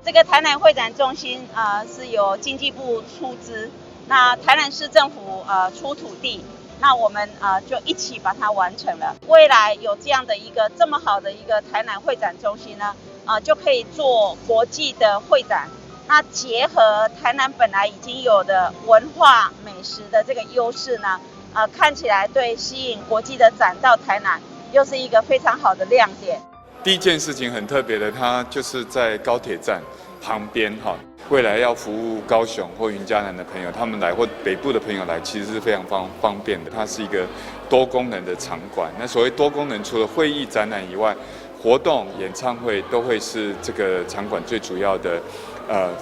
這個台南會展中心啊，是由經濟部出資，那台南市政府出土地，那我們啊就一起把它完成了。未來有這樣的一個這麼好的一個台南會展中心呢，啊就可以做國際的會展。那結合台南本來已經有的文化美食的這個優勢呢，啊看起來對吸引國際的展到台南又是一個非常好的亮點。第一件事情很特別的，它就是在高鐵站旁邊哈。未來要服務高雄或雲嘉南的朋友，他們來或北部的朋友來，其實是非常方便的。它是一個多功能的場館。那所謂多功能，除了會議展覽以外，活動、演唱會都會是這個場館最主要的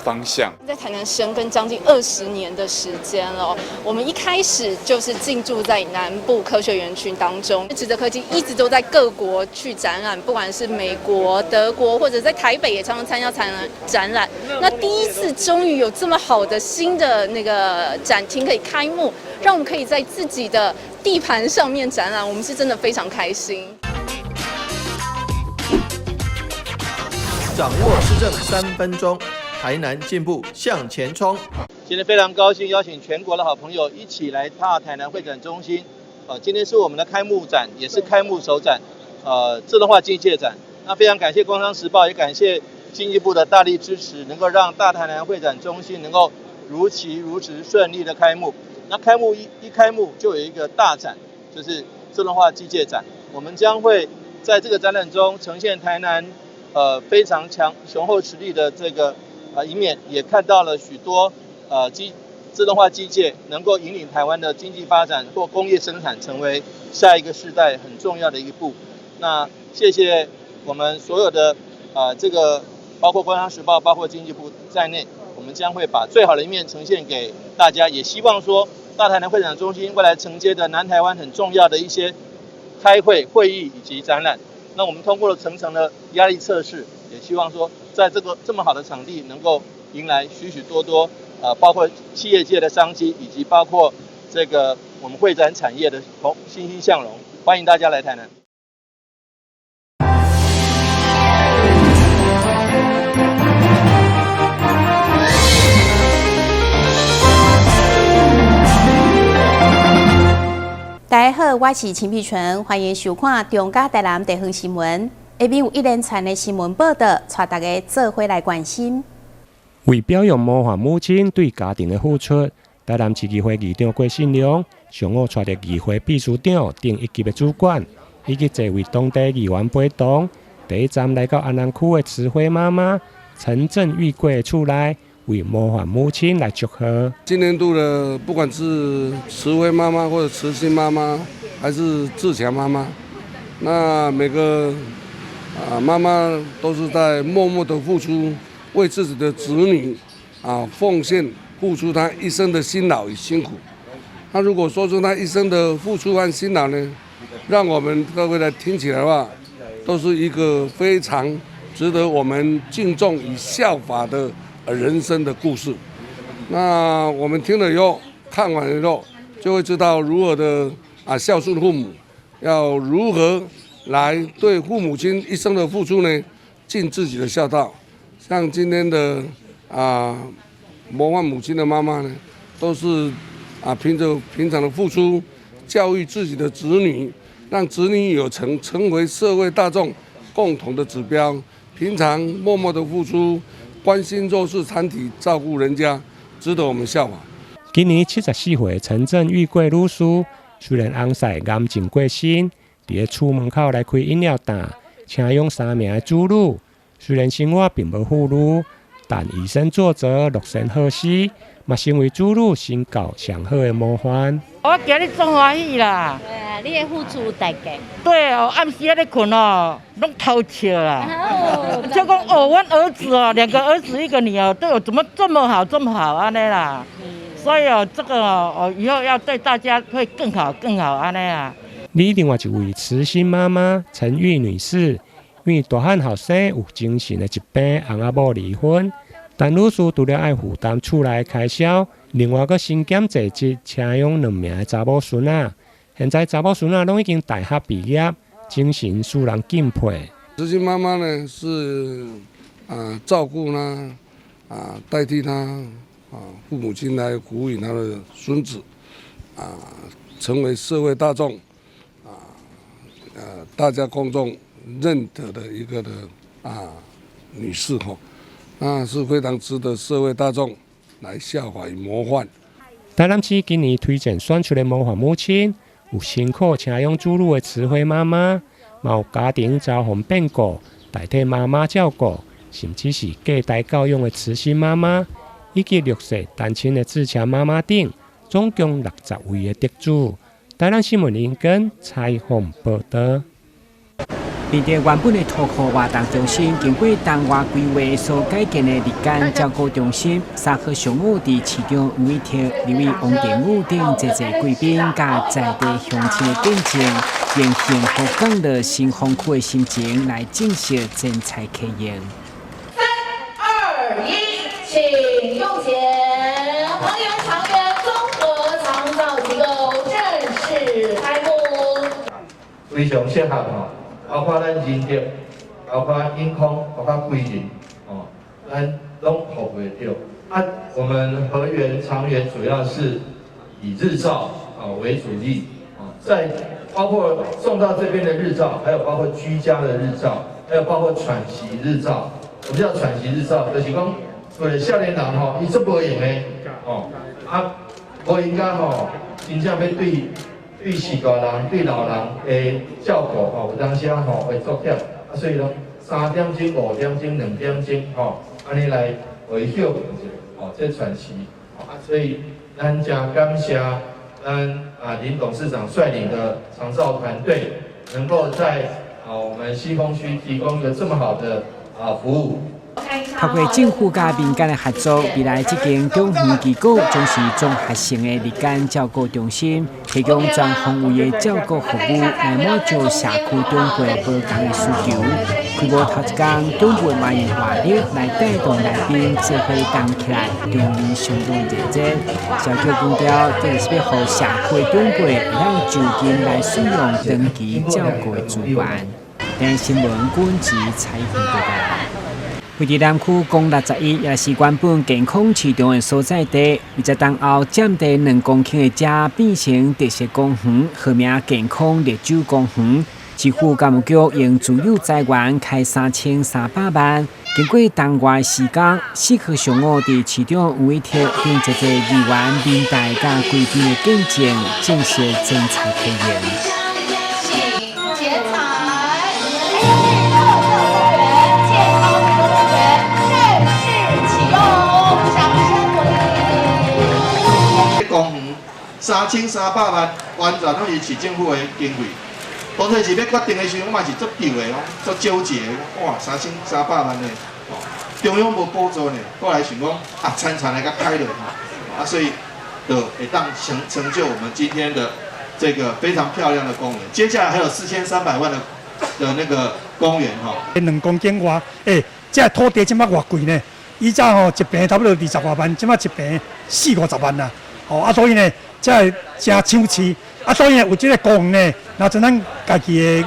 方向。在台南深耕將近20年的時間了，我們一開始就是進駐在南部科學園區當中，植澤科技一直都在各國去展覽，不管是美國、德國或者在台北也常常參加展覽。那第一次終於有這麼好的新的那個展廳可以開幕，讓我們可以在自己的地盤上面展覽，我們是真的非常開心。掌握市政3分鐘，台南進步向前衝。今天非常高興邀請全國的好朋友一起來大台南會展中心。今天是我們的開幕展，也是開幕首展，自動化機械展。那非常感謝《工商時報》，也感謝經濟部的大力支持，能夠讓大台南會展中心能夠如期如質順利的開幕。那開幕一開幕就有一個大展，就是自動化機械展。我們將會在這個展覽中呈現台南非常強雄厚實力的這個一面，也看到了許多自動化機械能夠引領台灣的經濟發展或工業生產成為下一個世代很重要的一步。那謝謝我們所有的這個包括《工商時報》、包括經濟部在內，我們將會把最好的一面呈現給大家，也希望說大台南會展中心未來承接的南台灣很重要的一些開會、會議以及展覽。那我們通過了層層的壓力測試，也希望說，在這個這麼好的場地，能夠迎來許許多多，包括企業界的商機，以及包括這個我們會展產業的欣欣向榮。歡迎大家來台南。大家好，我是陳碧純，歡迎收看中嘉台南地方新聞。下面有一連串的新聞報道，帶大家做伙來關心。為表揚模範母親對家庭的付出，台南市議會議長郭信良上午帶著議會秘書長等一級的主管，以及濟位當地議員陪同，第一站來到安南區的慈惠媽媽陳鄭玉桂的厝內，為模範母親來祝賀。今年度的不管是慈惠媽媽或者慈心媽媽，還是自強媽媽，那每個媽媽都是在默默的付出，為自己的子女奉獻付出她一生的辛勞與辛苦。那如果說出她一生的付出和辛勞呢，讓我們各位來聽起來的話，都是一個非常值得我們敬重與效法的人生的故事。那我們聽了以後，看完了以後，就會知道如何的孝順父母，要如何來對父母親一生的付出呢，盡自己的孝道。像今天的模範母親的媽媽呢，都是憑着平常的付出，教育自己的子女，讓子女有成，成為社會大眾共同的指標。平常默默的付出，關心弱勢團體，照顧人家，值得我們效法。今年74歲陳鄭玉桂女士，雖然翁婿癌症過身，佇咧厝門口來開飲料店，請養三名的子女。雖然生活並無富裕，但以身作則，樂善好施，嘛成為子女身教上好的模範。我今日足歡喜啦！對啊，你的付出有代價。對哦，暗時仔咧睏哦，攏偷笑啦。就講哦，阮兒子哦，兩個兒子一個女兒，對我怎麼這麼好，這麼好按呢啦？所以哦，這個哦，以後要對大家會更好，更好按呢啊。你另外一位慈心媽媽陳玉女士，因為大漢後生有精神的疾病，翁仔某離婚，但女士除了愛負擔厝內開銷，另外閣身兼濟職，請養兩名的查某孫仔。現在查某孫仔攏已經大學畢業，精神使人敬佩。慈心媽媽呢是照顧呢，代替他父母親來撫養他的孫子，成為社會大眾大家公眾認得的一個的女士吼，那是非常值得社會大眾來效法與模範。台南市今年推薦選出的模範母親，有辛苦請養子女的慈惠媽媽，嘛有家庭遭逢變故代替媽媽照顧，甚至是隔代教養的慈心媽媽，以及弱勢單親的自強媽媽等，總共60位的得主。台南新聞林根採訪報道。面對原本的土庫活動中心，經過重劃規劃所改建的日間照顧中心，3號上午佇市長黃偉哲、立委王定宇等濟濟貴賓佮在地鄉親的見證，用幸福降落新豐區的心情來正式剪彩啟用。三二一，請用錢！禾園長援綜合長照機構正式開幕。非常適合吼。包括咱仁德，包括永康，包括歸仁，哦，咱攏服務會著。我們禾園長援主要是以日照為主力，在包括送到這邊的日照，還有包括居家的日照，還有包括喘息日照。什麼叫喘息日照？就是講，有的少年人吼，伊足無閒的，哦，無閒甲吼，真正欲對。對序大人、對老人的照顧吼，有當時吼會足忝，所以攏3點鐘、5點鐘、2點鐘吼，按呢來予伊歇睏一下，吼，這喘息，所以咱誠感謝咱林董事長率領的長照團隊，能夠在我們西豐區提供一個這麼好的服務。透過政府佮民間的合作，未來這間長遠機構將是綜合性的日間照顧中心，提供全方位的照顧服務，來滿足社區長輩無仝的需求。開幕頭一工，長輩嘛用活力來帶動來賓做伙動起來，場面相當熱熱。小喬強調，這是欲予社區長輩會當就近來使用長期照顧的資源。電視新聞軍事採訪報道。位佇南區公61，也是原本健康市場的所在地。為在冬後佔地2公頃的遮變成特色公園，號名健康綠洲公園。市府教育局用自有資源開3300萬，經過冬外時間，4號上午佇市長黃偉哲等濟濟議員、民代佮貴賓的見證，正式剪彩啟用。剪彩，健康公園正式啟用，掌聲鼓勵。公園3300萬，完全攏是市政府的經費。當初是欲決定的時陣，我嘛是足搝的，足糾結的。哇，3300萬呢，中央無補助呢，後來想講啊，參參來共開落吼，所以就會當成就我們今天的這個非常漂亮的公園。接下來還有4300萬的那個公園吼。2公頃外，這土地這馬偌貴呢？以前吼一坪差不多20外萬，這馬一坪四五十萬啦。吼啊，所以呢，這會誠搶市。啊，所以呢，有這個公園呢，若像咱家己的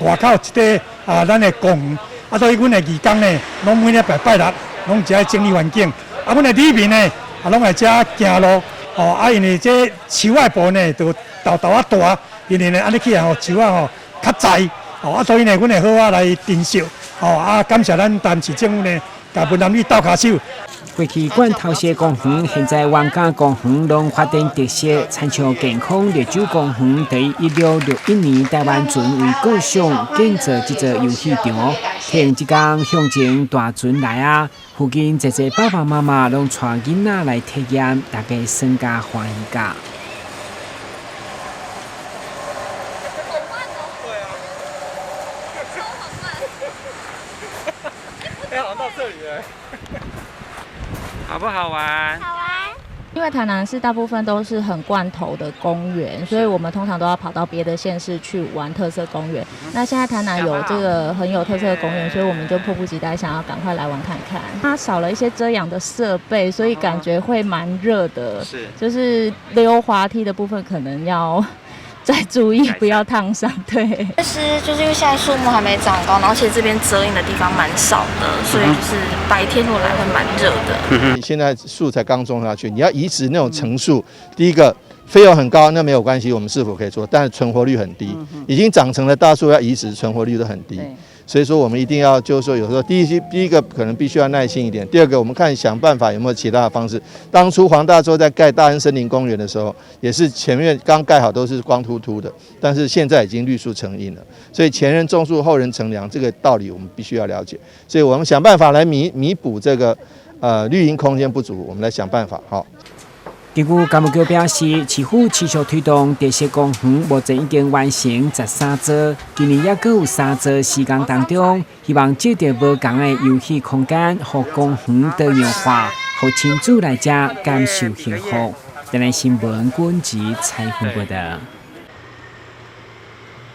外口一塊啊，咱的公園。啊，所以阮的義工呢，攏每禮拜拜六攏遮整理環境。啊，阮的里民呢，啊，攏來遮行路。吼，啊，因為這樹仔部呢，就豆豆仔大，因為呢，按呢起來吼，樹仔吼較栽。吼，啊，所以呢，阮會好好來珍惜。吼，啊，感謝咱台南市政府呢，共文南里鬥跤手。過去罐頭溪公園，現在灣甲公園攏發展特色，親像健康綠洲公園，佇1661年台灣船為故鄉建造這座遊戲場，前一工向前大船來啊，附近濟濟爸爸媽媽攏帶囡仔來體驗，大家耍甲歡喜甲。好不好玩？好玩。因為台南市大部分都是很罐頭的公園，所以我們通常都要跑到別的縣市去玩特色公園。那現在台南有這個很有特色的公園，所以我們就迫不及待想要趕快來玩看看。它少了一些遮陽的設備，所以感覺會蠻熱的。是，就是溜滑梯的部分可能要再注意，不要燙傷。對。其實就是因為現在樹木還沒長高，然後其實這邊遮蔭的地方蠻少的，所以就是白天如果來會蠻熱的。你現在樹才剛種下去，你要移植那種成樹，第一個費用很高，那沒有關係，我們是否可以做？但是存活率很低，已經長成了大樹要移植，存活率都很低。所以說我們一定要，就是說有時候第一個可能必須要耐心一點，第二個我們看想辦法有沒有其他的方式。當初黃大洲在蓋大安森林公園的時候，也是前面剛蓋好都是光禿禿的，但是現在已經綠樹成蔭了。所以前人種樹，後人乘涼，這個道理我們必須要了解。所以我們想辦法來彌補這個綠蔭空間不足，我們來想辦法。好。根據工務局表示，市府持續推動特色公園，目前已經完成13座，今年猶閣有3座施工當中，希望藉著無仝的遊戲空間，予公園多樣化，予親子來遮感受幸福。台南新聞軍籍採訪報道。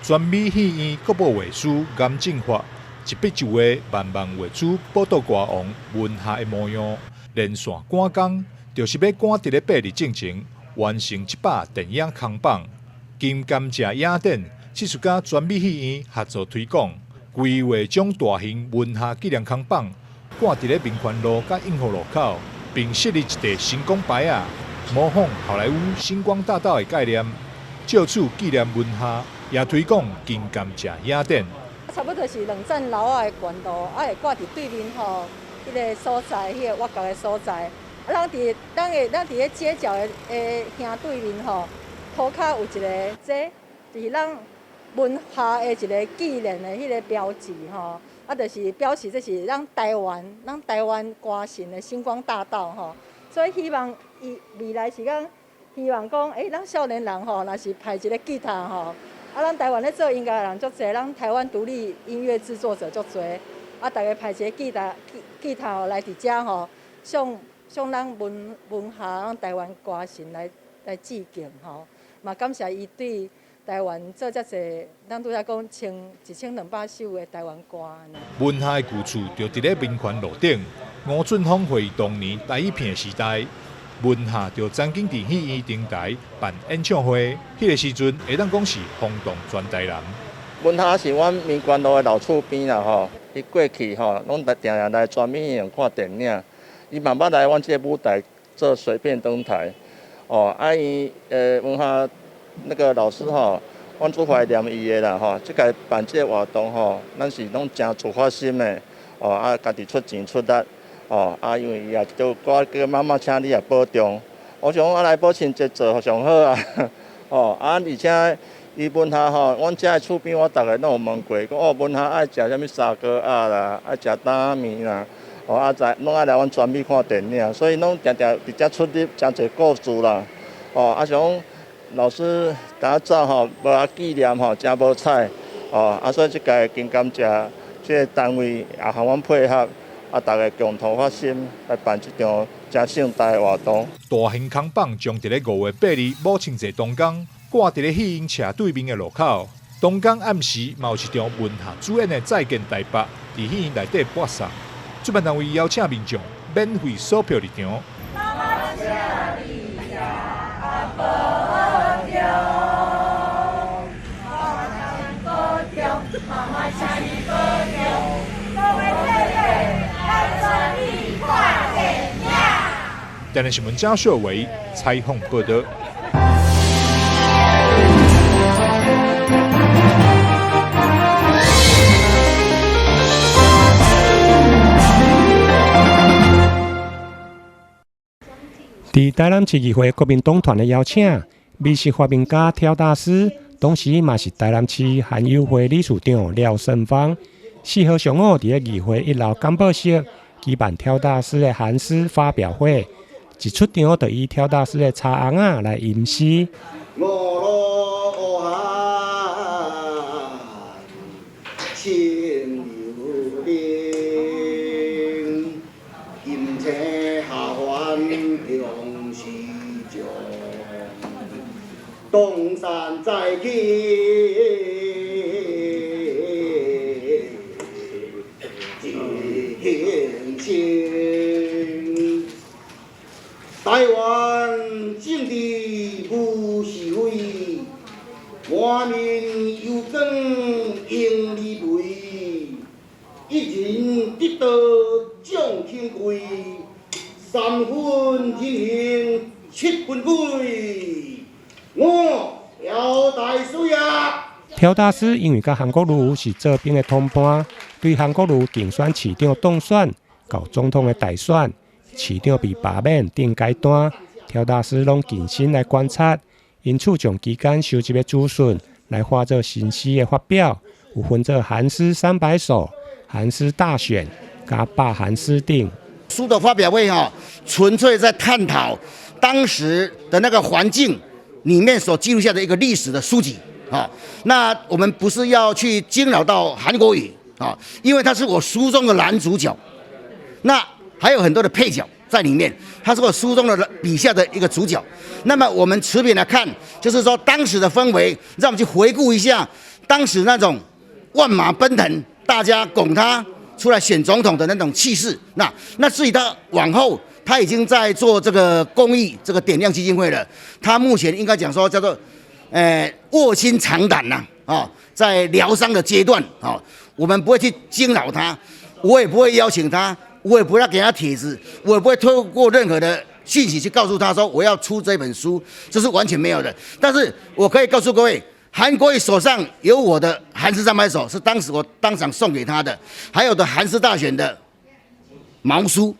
全美戲院國寶畫師顏正發一筆一畫，慢慢畫出寶島歌王文夏的模樣，連線趕工。就是欲趕佇咧8日進前完成這擺電影扛棒。金甘蔗影展，這次佮全美戲院合作推廣，規劃將大型文夏紀念扛棒掛佇咧民權路佮永和路口，並設立一塊星光牌仔，模仿好萊塢星光大道的概念，藉此紀念文夏，也推廣金甘蔗影展。差不多是兩層樓仔的懸度，啊會掛佇對面吼，彼個所在，彼個外國的所在。啊，咱佇咧街角的兄對面吼，塗跤有一個這，就是咱文夏的一個紀念的彼個標誌吼。啊，就是表示這是咱台灣歌神的星光大道吼。所以希望伊未來是講，希望講，咱少年人吼，若是排一个吉他吼，啊，咱台灣咧做音樂的人足濟，咱台灣獨立音樂製作者足濟，啊，逐家排一个吉他吼來佇遮吼，向咱文夏、咱台灣歌神來致敬吼，嘛感謝伊對台灣做遮濟，咱拄才講1200首的台灣歌。文夏的舊厝就佇咧民權路頂，吳俊峰回憶當年台語片的時代，文夏就曾經佇戲院頂台辦演唱會，彼個時陣會當講是轟動全台南。文夏是阮民權路的老厝邊啦吼，伊過去吼攏定定來全美戲院看電影。伊嘛捌來阮這個舞台做隨便登台，哦，啊伊文夏那個老師吼，阮足懷念伊的啦吼，這屆辦這個活動吼，咱是攏誠自發心的，哦，啊家己出錢出力，哦，啊因為伊也都歌叫媽媽請你也保重，我想講啊來母親節做上好啊，哦，啊而且伊文夏吼，阮遮的厝邊我逐个攏有問過，講哦文夏愛食啥物砂鍋仔啦，愛食擔仔麵啦。哦，啊，在攏愛來阮全美看電影，所以攏定定佇遮出入誠濟故事啦。哦，啊想講老師今走吼，無啊紀念吼，誠無彩。哦，啊，所以這屆真感謝這個單位也和阮配合，啊，逐家共同發心來辦這場誠盛大的活動。大型扛棒將佇咧5月8日母親節當天掛佇咧戲院斜對面的路口。當天暗時嘛有一場文夏主演的再見台北，佇戲院內底播送。主辦單位邀請民眾免費索票入場。媽媽請你也保重，媽媽請你保重，媽媽請你保重。各位姐姐，咱全美看電影。台南新聞張秀維採訪報導。佇台南市議會國民黨團的邀請，美食發明家挑大師，同時嘛是台南市韓友會理事長廖勝芳，4號上午佇咧議會一樓簡報室舉辦挑大師的韓詩發表會，一出場就以挑大師的柴甕仔來吟詩。東山再起，一行清。台灣政治無是非，三分人形七分鬼，我乔大师啊！乔大师因为佮韩国瑜是做兵的同伴，对韩国瑜竞选市长当选到总统的大选，市长被罢免等阶段，乔大师拢近身来观察，因此将期间收集的资讯来化做新诗的发表，有分做韩诗三百首、韩诗大选、佮罢韩诗等。书的发表会哈，纯粹在探讨当时的那个环境里面所记录下的一个历史的书籍啊。那我们不是要去惊扰到韩国瑜啊，因为他是我书中的男主角，那还有很多的配角在里面，他是我书中的笔下的一个主角。那么我们持平来看，就是说当时的氛围，让我们去回顾一下当时那种万马奔腾，大家拱他出来选总统的那种气势。那至于他往后，他已经在做这个公益这个点亮基金会了。他目前应该讲说叫做，卧薪尝胆呐，啊，在疗伤的阶段啊，我们不会去惊扰他，我也不会邀请他，我也不要给他帖子，我也不会透过任何的讯息去告诉他说我要出这本书，这是完全没有的。但是我可以告诉各位，韩国瑜手上有我的韩诗三百首，是当时我当场送给他的，还有的韩诗大选的毛书，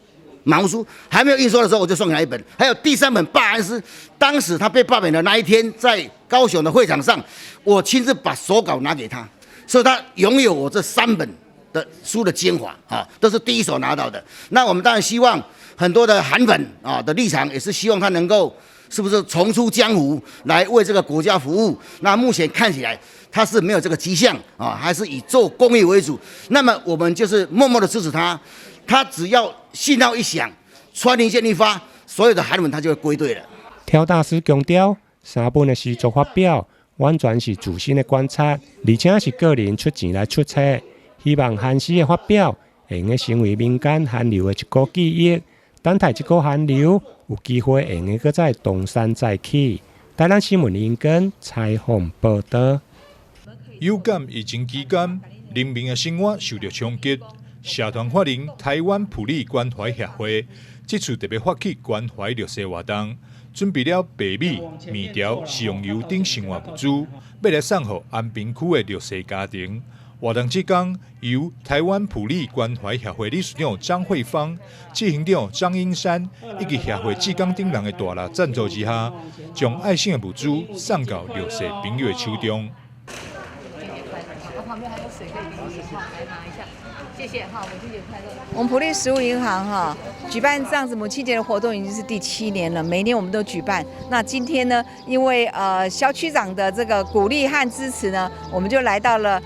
毛书还没有印刷的时候我就送给他一本，还有第三本罢韩诗，当时他被罢免的那一天，在高雄的会场上，我亲自把手稿拿给他，所以他拥有我这三本的书的精华啊，都是第一手拿到的。那我们当然希望很多的韩粉啊的立场也是希望他能够是不是重出江湖来为这个国家服务？那目前看起来他是没有这个迹象啊，还是以做公益为主。那么我们就是默默的支持他，他只要信号一响，穿林箭一发，所有的韩粉他就会归队了。乔大师强调，三本的诗作发表完全是自身的观察，而且是个人出钱来出册，希望韩诗的发表会用得成为民间韩流的一股记忆。等待这股韩流有机会会用阁再东山再起。台南新闻林根采访报道。有感疫情期间，人民的生活受到冲击，社团法人台湾埔里关怀协会这次特别发起关怀弱势活动，准备了白米、面条、食用油等生活物资，欲来送予安平区的弱势家庭。活动这工由台湾埔里关怀协会理事长张慧芳、执行长张英山以及协会志工等人的大力赞助之下，将爱心的物资送到弱势朋友的手中。旁边还有水可以给你，来拿一下，谢谢哈，母亲节快乐。我们埔里食物银行哈举办这样子母亲节的活动已经是第7年了，每年我们都举办。那今天呢，因为萧区长的这个鼓励和支持呢，我们就来到了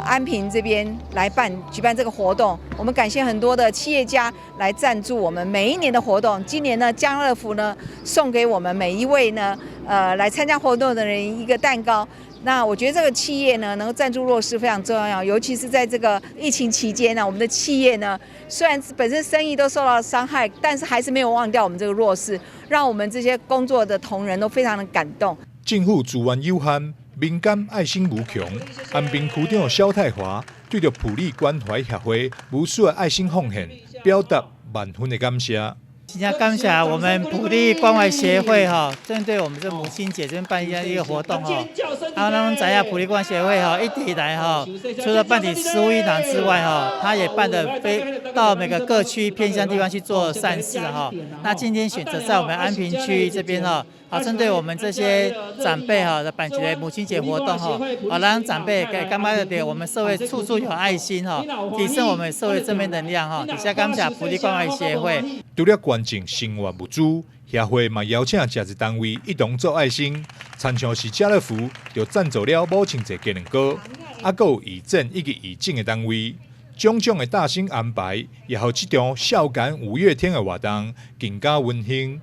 安平这边来举办这个活动。我们感谢很多的企业家来赞助我们每一年的活动。今年呢，家乐福呢送给我们每一位呢来参加活动的人一个蛋糕。那我觉得这个企业呢，能够赞助弱势非常重要，尤其是在这个疫情期间呢，我们的企业呢，虽然本身生意都受到伤害，但是还是没有忘掉我们这个弱势，让我们这些工作的同仁都非常的感动。政府资源有限，民间爱心无穷。安平区长萧泰华对著埔里关怀协会无私的爱心奉献，表达万分的感谢。真正感谢我们埔里关怀协会哈，针对我们这母亲节这边办一个活动哈。啊，咱拢知影埔里关怀协会哈，一直以来哈，除了办理食物银行之外哈，他也办的非到每个各区偏乡地方去做善事哈。那今天选择在我们安平区这边哈，好，针对我们这些长辈哈的办起来母亲节活动哈，好让长辈给感觉到我们社会处处有爱心哈，提升我们社会正面能量哈。底下感谢埔里关怀协会。除了捐赠生活物资，协会嘛邀请诚济单位一同做爱心，亲像是家乐福就赞助了母亲节鸡卵糕，啊，阁有义诊以及义诊的单位，种种的大心安排，也予这场孝感五月天的活动更加温馨。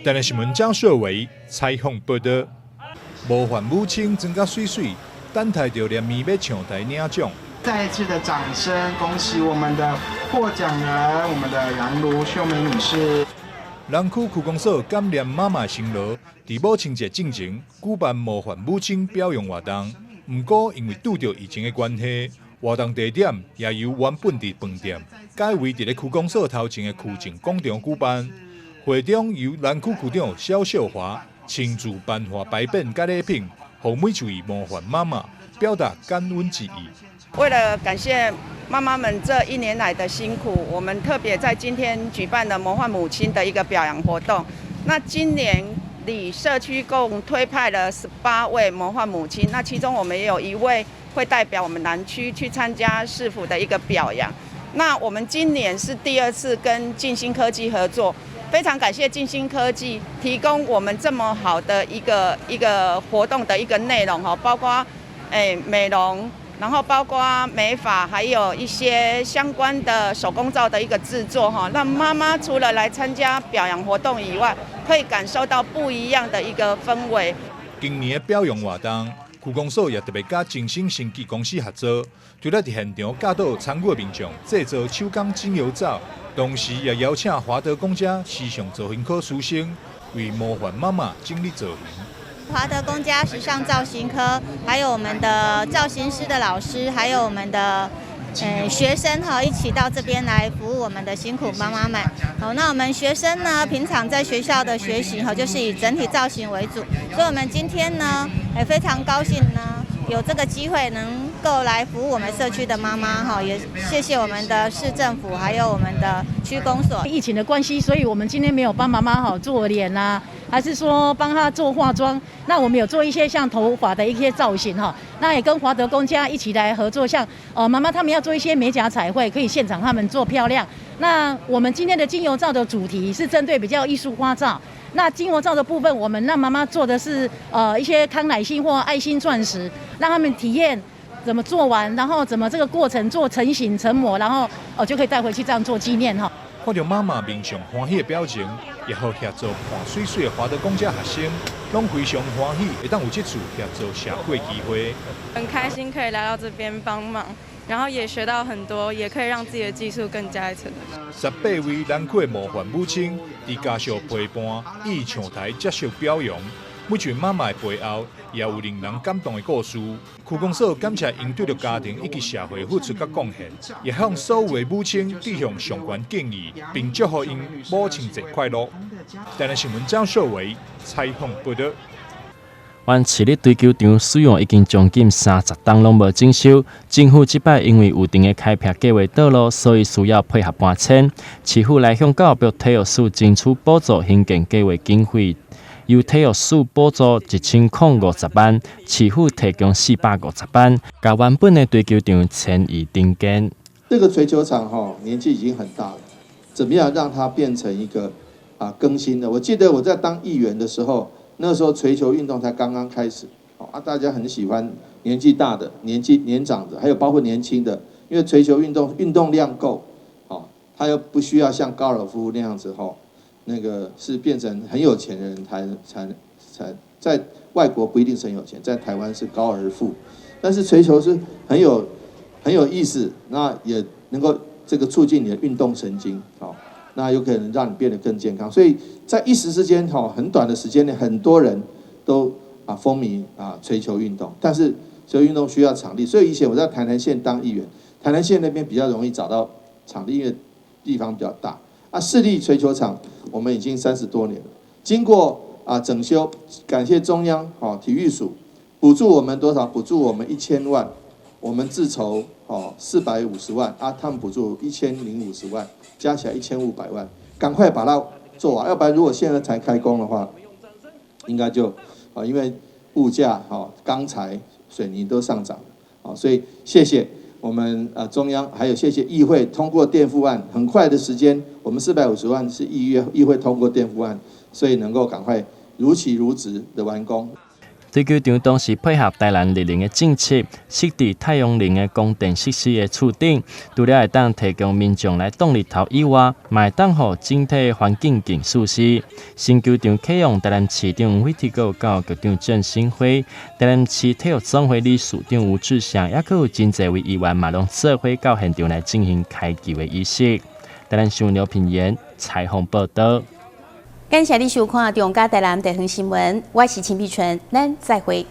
台南新闻张硕维采访报道。模范母亲装甲媠媠，等待著连绵欲上台领奖。再一次的掌声，恭喜我们的获奖人，我们的杨卢秀美女士。南区区公所感念妈妈辛劳，伫母亲节进前举办模范母亲表扬活动。毋过因为拄著疫情的关系，活動地點也由原本佇飯店改為佇咧區公所頭前的區政廣場舉辦。會中由南區區長蕭秀華親自頒發牌匾佮禮品，予每一位模範媽媽表達感恩之意。為了感謝媽媽們這一年來的辛苦，我們特別在今天舉辦了模範母親的一個表揚活動。那今年里社區共推派了18位模範母親，那其中我們也有一位會代表我們南區去參加市府的一個表揚。那我們今年是第二次跟靜心科技合作，非常感謝靜心科技提供我們這麼好的一個一個活動的一個內容哈，包括美容，然後包括美髮，還有一些相關的手工皂的一個製作哈，讓媽媽除了來參加表揚活動以外，可以感受到不一樣的一個氛圍。今年的表揚活動，區公所也特別佮精星生技公司合作，除了佇現場教導參與的民眾製作手工精油皂，同時也邀請華德公家時尚造型科師生為模範媽媽整理造型。華德公家時尚造型科，還有我們的造型師的老師，還有我們的學生哈，一起到這邊來服務我們的辛苦媽媽們。好，那我們學生呢，平常在學校的學習哈，就是以整體造型為主，所以我們今天呢，也非常高興呢，有這個機會能夠來服務我們社區的媽媽哈，也謝謝我們的市政府，還有我們的區公所。疫情的關係，所以我們今天沒有幫媽媽哈做臉啊，還是說幫她做化妝。那我們有做一些像頭髮的一些造型哈，那也跟華德公家一起來合作，像媽媽他們要做一些美甲彩繪，可以現場他們做漂亮。那我們今天的精油皂的主題是針對比較藝術花皂。那精油皂的部分，我們讓媽媽做的是一些康乃馨或愛心鑽石，讓他們體驗怎麼做完，然後怎麼這個過程做成型成膜，然後哦就可以帶回去這樣做紀念哈。看著媽媽面上歡喜的表情，也予協助看媠媠的華德公家學生，攏非常歡喜，會當有這次協助社會機會。很開心可以來到這邊幫忙，然後也學到很多，也可以讓自己的技術更加一層。18位南區的模範母親，佇家屬陪伴，伊上台接受表揚。每一位媽媽的背後，也有令人感動的故事。區公所感謝𪜶對著家庭以及社會付出佮貢獻，也向所有的母親致上上懸敬意，並祝福𪜶母親節快樂。台南新聞張秀偉採訪報導。原市立槌球場使用已經將近30冬攏無整修，政府這擺因為有定的開闢計畫道路，所以需要配合搬遷。市府來向教育部體育署爭取補助興建計畫經費，由體育署補助1050萬，市府提供450萬，共原本的槌球場遷移重建。這個槌球場哈年紀已經很大了，怎麼樣讓它變成一個啊更新的？我記得我在當議員的時候，那時候槌球運動才剛剛開始，啊，大家很喜歡年紀大的、年紀年長的，還有包括年輕的，因為槌球運動運動量夠，哦，他又不需要像高爾夫那樣子吼，那個是變成很有錢的人才在外國不一定是很有錢，在台灣是高爾夫，但是槌球是很有意思，那也能夠這個促進你的運動神經，好。那有可能讓你變得更健康，所以在一時之間，哈，很短的時間內，很多人都啊風靡啊槌球運動。但是槌球運動需要場地，所以以前我在台南縣當議員，台南縣那邊比較容易找到場地，因為地方比較大。啊，市立槌球場我們已經30多年了，經過啊整修，感謝中央哦體育署補助我們多少？補助我們1000萬，我們自籌哦450萬，啊，他們補助1050萬。加起來1500萬，趕快把它做完，要不然如果現在才開工的話，應該就啊，因為物價、哈鋼材、水泥都上漲，啊，所以謝謝我們中央，還有謝謝議會通過墊付案，很快的時間，我們450萬是議會通過墊付案，所以能夠趕快如期如質的完工。槌球場當時配合台南綠能的政策，設置太陽能的光電設施的厝頂，除了會當提供民眾來擋日頭以外，嘛會當予整體環境更舒適。新球場啟用，台南市長黃偉哲佮教育局長鄭新輝、台南市體育總會理事長吳志祥，抑閣有真濟位議員嘛，攏做伙到現場來進行開球的儀式。台南新聞劉品言採訪報導。感謝你收看《中嘉台南地方新聞》，我是陳碧純，咱再會。